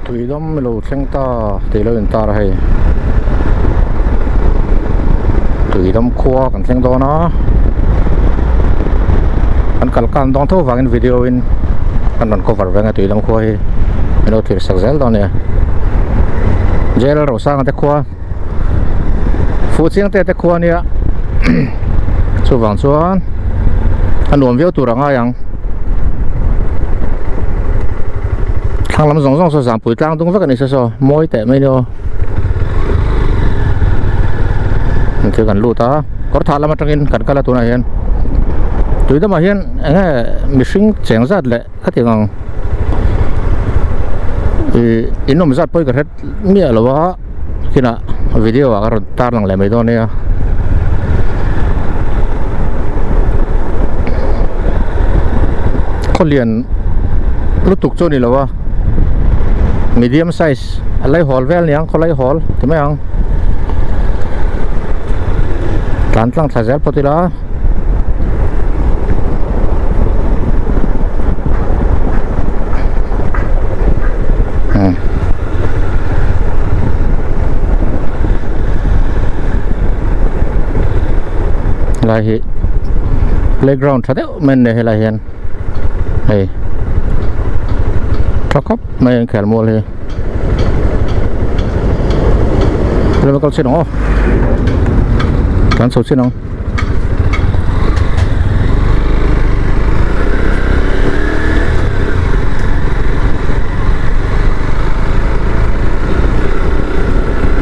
Tuidam ilo thleng ta tih ilo intar a hei Tuidam khua kan thleng dawn a kan kal kan dawn tho vangin video in kan rawn cover veng a Tuidam khua hi ilo thlir sak zel dawn a nia Jail Rosanga te khua. Fuh chiang te te khua ania chuvang chuan a nuam viau tur a ngai ang thlang lam zawng zawng saw zangpui tlang dung vek a ni se saw mawi teh mai nia thil kan lut a kawr thah lam atangin kan kal a tunah hian tui damah hian eng nge mihring cheng zat leh khatiang ang ih in awm zat pawh hi ka hre miah lo a kinah video ah ka rawn tar lang leh mai dawn nia khawlian lutuk chu a ni lo a medium size a laihawl vel aniang khawlai hawl ti mai ang tlan tlang thla zel phawt ila. Lai hi playground tha deuh mai an nei helai hian hei tha khawp mai an khel mual hi helai kal chin ang aw tlan chho chin ang.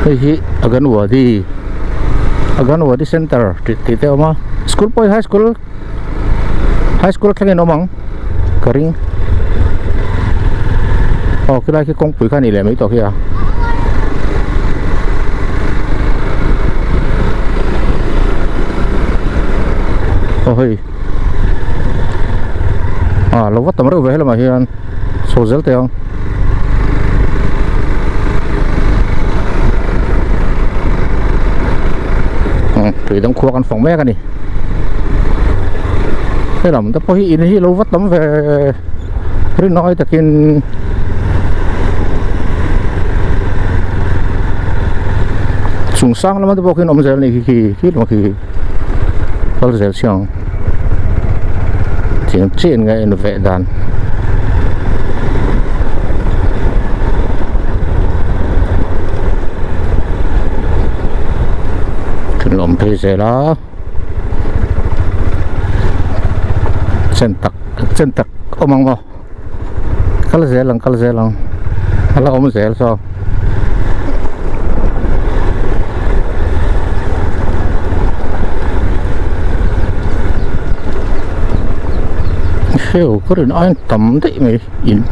Hei hi Aganwadi Aganwadi Center tih tih te a awm a school pawh hi high school high school thlengin a awm ang ka ring aw khilai khi kawngpui kha a nih leh mai tawh khi a. Aw hei ah lo va tam reuh ve helamah hian chho zel teh ang tui dang khua kan fawng mek a ni helam te pawh hi in hi lo va tam ve rinawih takin chung sang lama te pawh khian awm zel a ni khi khi khi lamah khi kal zel chiang tiang chiah in a en veh dan thil awm phei zel a. Chen tak chen tak awm ang maw kal zel ang kal zel ang a la awm zel saw hreu ka rin aiin tam daih mai in.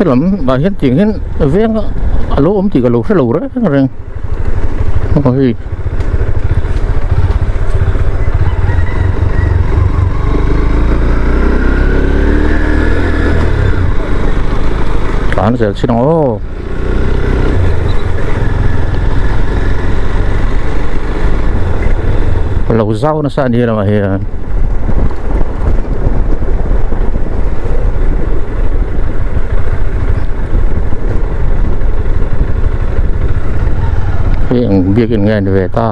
Helam ah hian tiang hian veng a lo awm tih ka lo hre lo reng reng aw hei. Tlan zel chin ang aw. Lo zau nasa a ni lamah hian. Hei eng biakin nge ni ve ta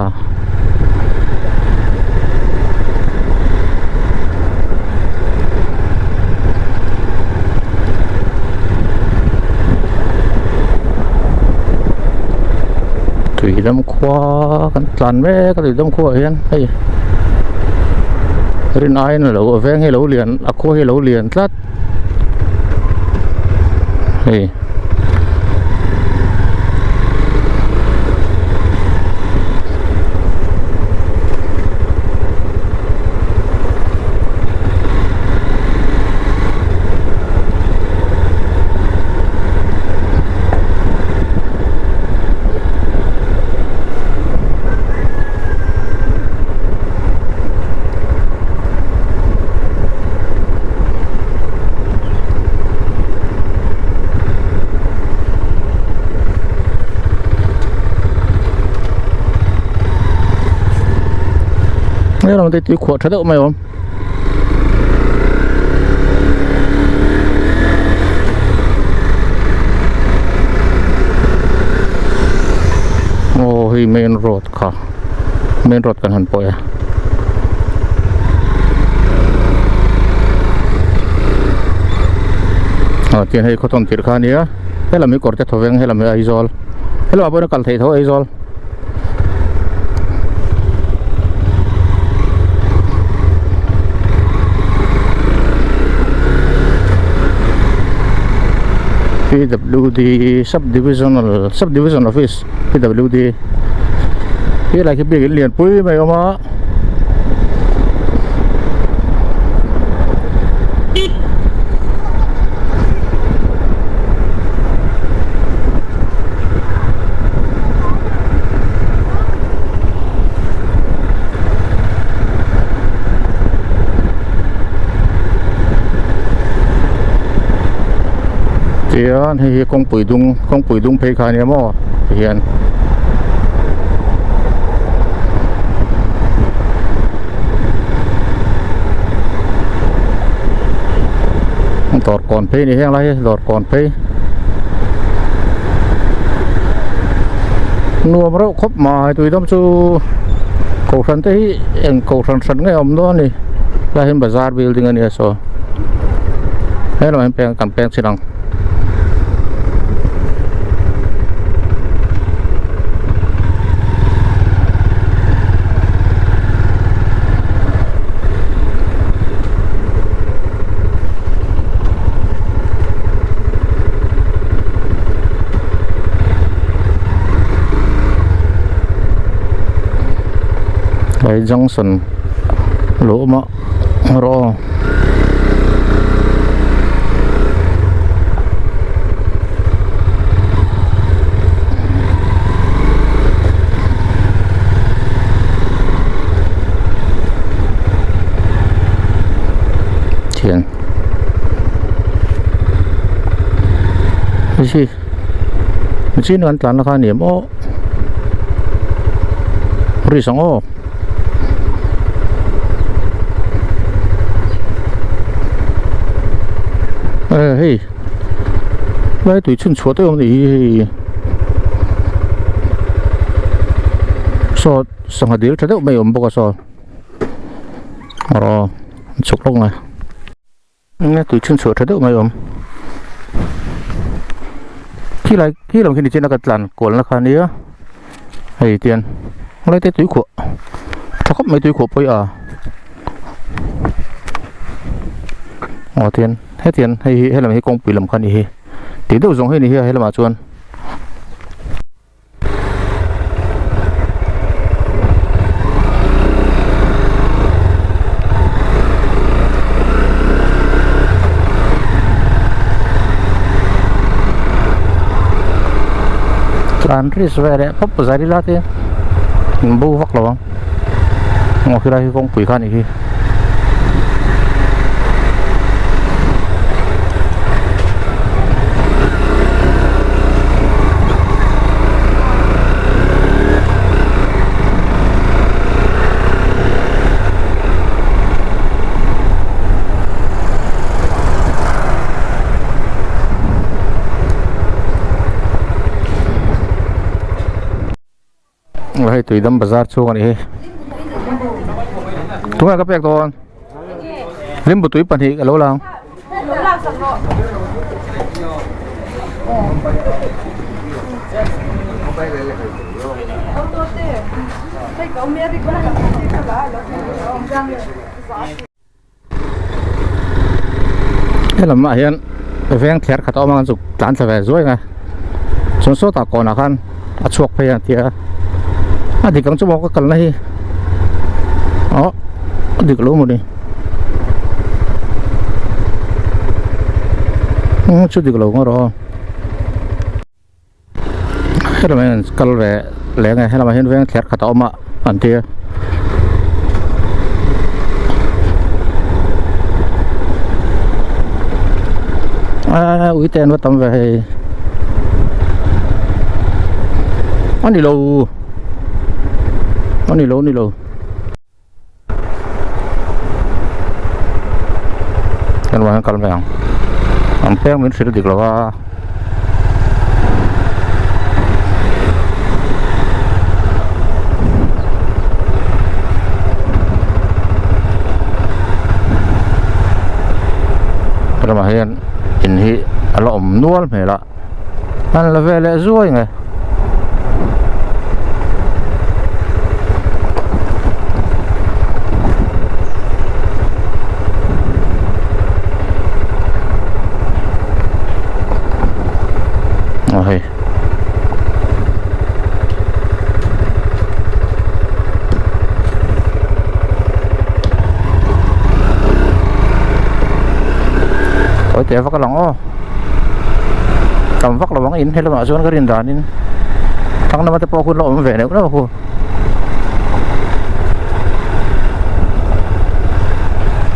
tui dam khua kan tlan mek a tui dam khua ah hian hei rin aiin a lo veng hi a lo lian a khua hi a lo lian tlat. Hei Helam te tui khuah tha deuh mai a awm. Aw hei main road kha main road kan han pawh e. Aw tihian hei khawtawn tirh kha a nia helam hi kawr te thawveng helam hi Aizawl helamah pawhin a kal theih tho Aizawl. PWD sub divisional sub division office PWD helai khi biakin lian pui mai a awm a. Tichuan hei hi kawngpui dung kawngpui dung phei kha a nia maw tihian. Dawr kawn phei a ni heng lai hi dawr kawn phei nuam reuh khawp mai tui dam chu kohhran te hi eng kohhran hran nge a awm dawn a ni helai hian bazar building a nia saw helaiah hian peng kan peng chin ang. Hei junction lo awm a rawh aw. Thian hei hi machine kan tlan na kha a ni em aw risk ang aw. Eh hei lai tui chhun chhuah te awm ni hi hei saw sangha dil tha deuh mai a awm bawk a saw aw chhuk lawk mai. Enge tui chhun chhuah tha deuh mai awm khilai khi lam khi nichina ka tlan kual na kha ania hei tian helai te tui khuah tha khawp mai tui khuah pawh hi a aw tian hetiang hei hi helam hi kawngpui lam kha a ni hi tih deuh zawng hi a ni hi a helamah chuan. Tlan risk ve leh pawp zai ila te in bo vak lo ang aw khilai hi kawngpui kha a nih hi. Hei Tuidam bazar chhung a nih hi tunge ka pek dawn limbu tui pahnih a lo lang. Helam ah hian veng thler khat a awm a kan chuk tlan thla ve zuai ang a chuan sawtah kawnah khan a chhuak phei ang tia a dik ang chu maw ka kalna hi aw a dik lo mawni chu dik lo ngawt rawh aw helamah hian kal ve leng e helamah hian veng thler khat a awm a an tia. A ui te an va tam ve hei a ni lo a ni lo a ni lo. Helamah hian kal mai ang an peng min hrilh dik lo a. Helamah hian in hi a la awm nual hmel a an la ve leh zuai nge. Aw hei. Tawi teh vak a lang aw. Tam vak lo ang in he lamah chuan ka rin danin thlang lama te pawh hun la awm ve neuh neuh a khu.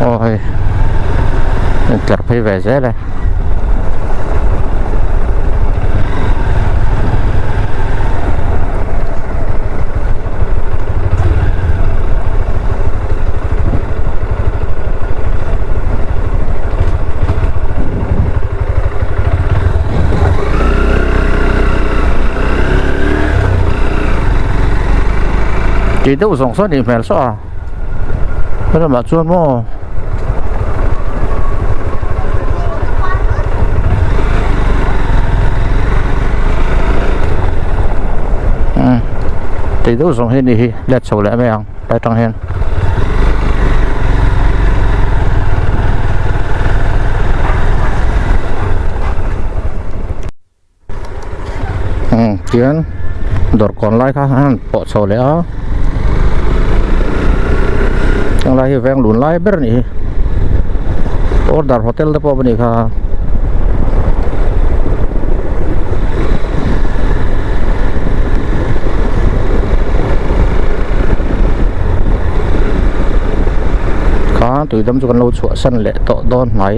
Aw hei in tlar phei ve zel e. Tih deuh zawng sawn nih hmel saw a helamah chuan maw umm tih deuh zawng hi a nih hi let chho leh mai ang lai tang hian. Tian dawr kawn lai kha an han pawh chho leh a heng lai hi veng lun lai ber a nih hi order hotel te pawh a nih kha. Kha tuidam chu kan lo chhuahsan leh tawh dawn hnai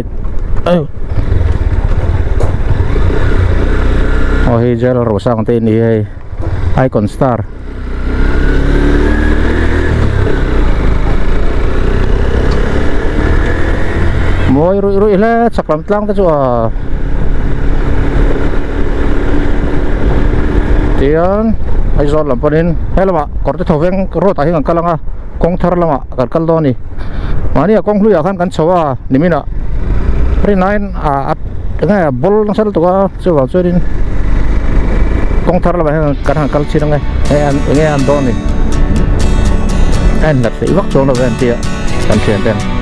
aw hei General Rosang te ni hei Icon Star mawi ruih ruih hle chak lam tlang te chu a tian Aizawl lam panin he lamah kawr te tho veng road ah hian kan kal ang a kawng thar lamah kan kal dawn a ni mahni a kawng hluiah khan kan chho a niminah rinaiin ah enge ball nasa lutuk a chuvang chuanin kawng thar lamah hian kan han kal chin ang e enge an dawn a ni a inhlat theih vak chuang lo ve an tia kan thian ten.